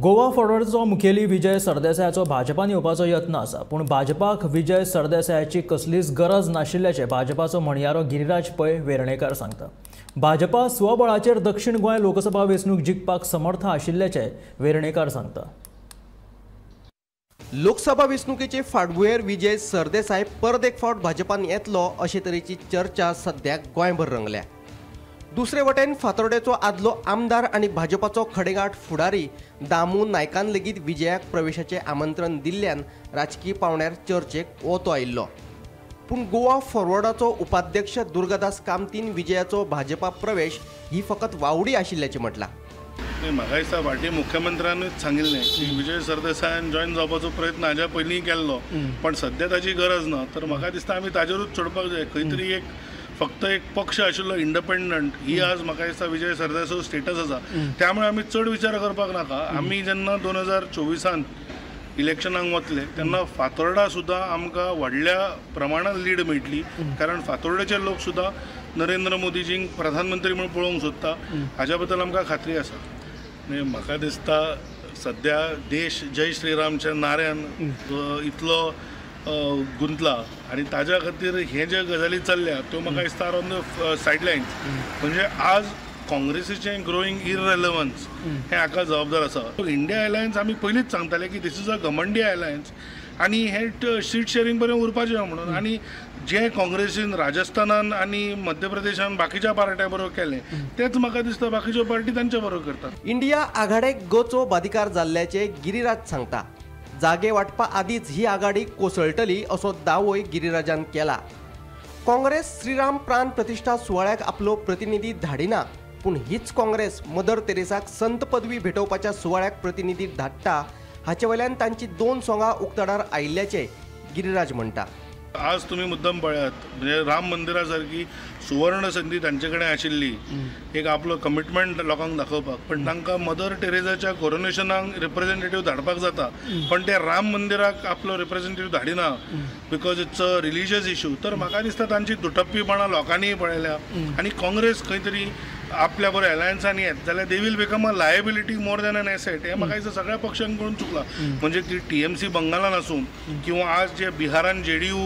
गोवा फॉरवर्डचो मुखेली विजय सरदेसायाचो भाजपान येवपाचो यत्न आसा, पूण भाजपाक विजय सरदेसायाची कसलीच गरज नाशिल्ल्याचें भाजपाचो म्हणयारो गिरिराज पै वेर्णेकार सांगता. भाजपा स्वबळाचेर दक्षिण गोंय लोकसभा वेंचणूक जिखपाक समर्थ आशिल्ल्याचें वेर्णेकार सांगता. लोकसभा वेंचणुकेचे फाटभुंयेर विजय सरदेसाय परत एक फावट भाजपान येतलो अशे तरेची चर्चा सद्याक गोंयभर रंगल्या. दुसरे वटेन फातोर्डेचो आदलो आमदार आनी भाजपाचो खडेगांठ फुडारी दामू नायकान लेगीत विजयाक प्रवेशाचें आमंत्रण दिल्ल्यान राजकीय पावंड्यार चर्चेक ओतो आयिल्लो. पूण गोवा फॉरवर्डाचो उपाध्यक्ष दुर्गादास कामतीन विजयाचो भाजपा प्रवेश ही फकत वावडी आशिल्ल्याचें म्हटलां. म्हाका दिसता फाटीं मुख्यमंत्र्यानूच सांगिल्लें की विजय सरदेसायान जॉयन जावपाचो प्रयत्न हाज्या पयलीं केल्लो, पण सद्या ताची गरज ना. तर म्हाका दिसता आमी ताजेरूच चडपाक जाय. खंय तरी एक फक्त एक पक्ष आशिल्लो इंडिपेंडंट, ही आज म्हाका दिसता विजय सरदेसायाचो स्टेटस आसा. त्यामुळे आमी चड विचार करपाक नाका. आमी जेन्ना 2024 इलेक्शनाक वतले तेन्ना फातोर्डा सुद्दां आमकां व्हडल्या प्रमाणान लीड मेळटली, कारण फातोर्डेचे लोक सुद्दां नरेंद्र मोदीजींक प्रधानमंत्री म्हणून पळोवंक सोदता, हाज्या बद्दल आमकां खात्री आसा. म्हाका दिसता सद्या देश जय श्रीरामच्या नाऱ्यान इतलो गुंतला आनी ताज्या खातीर हे जे गजाली चल्ल्या त्यो म्हाका दिसता are on the sidelines. म्हणजे आज काँग्रेसीचें ग्रोईंग इररेलेवन्स हें हाका जबाबदार आसा. इंडिया अलायन्स आमी पयलींच सांगताले की this is a घमंडी अलायन्स आनी हें सीट शेअरिंग बरें उरपाचें म्हणून. आनी जे काँग्रेसीन राजस्थानान आनी मध्य प्रदेशान बाकीच्या पार्ट्यां बरोबर केलें तेंच म्हाका दिसता बाकीच्यो पार्टी तांच्या बरोबर करतात. इंडिया आघाडेक गचो बादिकार जाल्ल्याचें गिरिराज सांगता. जागे वांटपा आदींच ही आघाडी कोसळटली असो दावोय गिरिराजान केला. काँग्रेस श्रीराम प्राण प्रतिष्ठा सुवाळ्याक आपलो प्रतिनिधी धाडिना, पूण हीच काँग्रेस मदर तेरेसाक संत पदवी भेटोवपाच्या सुवाळ्याक प्रतिनिधी धाडटा हाचे वयल्यान तांची दोन सोंगां उक्ताडार आयिल्ल्याचें गिरिराज म्हणटा. आज तुमी मुद्दम पळयात, म्हणजे राम मंदिरा सारकी सुवर्ण संदी तांचे कडेन आशिल्ली, एक आपलो कमिटमेंट लोकांक दाखोवपाक, पण तांकां मदर टेरेजाच्या कोरोनेशनाक रिप्रेझेंटेटीव धाडपाक जाता, पण ते राम मंदिराक आपलो representative धाडिना because it's a religious issue. तर म्हाका दिसता तांची दुटप्पीपणां लोकांनीय पळयल्या आनी काँग्रेस खंय तरी आपल्या बरोबर अलायन्सान येत जाल्यार they will become a liability more than an asset. हें म्हाका दिसता सगळ्या पक्षांकडून चुकलां. म्हणजे ती TMC बंगालान आसूं किंवा आज जे बिहारान JDU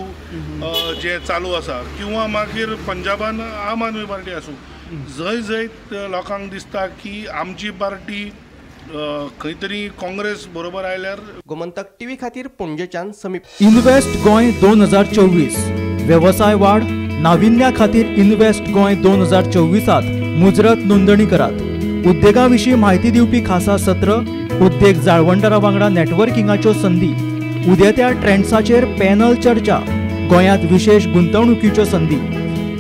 जे चालू आसा किंवा मागीर पंजाबान आम आदमी पार्टी आसूं, जंय जंय लोकांक दिसता की आमची पार्टी खंय तरी काँग्रेस बरोबर आयल्यार. गोमंतक टीव्ही खातीर पणजेच्यान समीप. इन्व्हेस्ट गोंय 2024 वेवसाय वाड नाविन्या खातीर इन्व्हेस्ट गोंय 2024 मुजरत नोंदणी करात. उद्देगा विशीं म्हायती दिवपी खासा सत्र, उद्देग जाळवणदारा वांगडा नेटवर्किंगाच्यो संदी, उदेत्या ट्रेंड्साचेर पॅनल चर्चा, गोंयांत विशेष गुंतवणुकीच्यो संदी.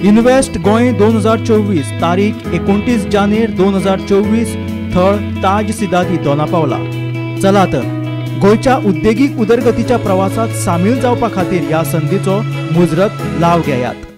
इन्व्हेस्ट गोंय 2024 तारीख 29 जानेर 2024, थळ ताज सिदादी दोनापावला. चला तर गोंयच्या उद्देगीक उदरगतीच्या प्रवासात सामील जावपा खातीर ह्या संदीचो मुजरत लाव घेयात.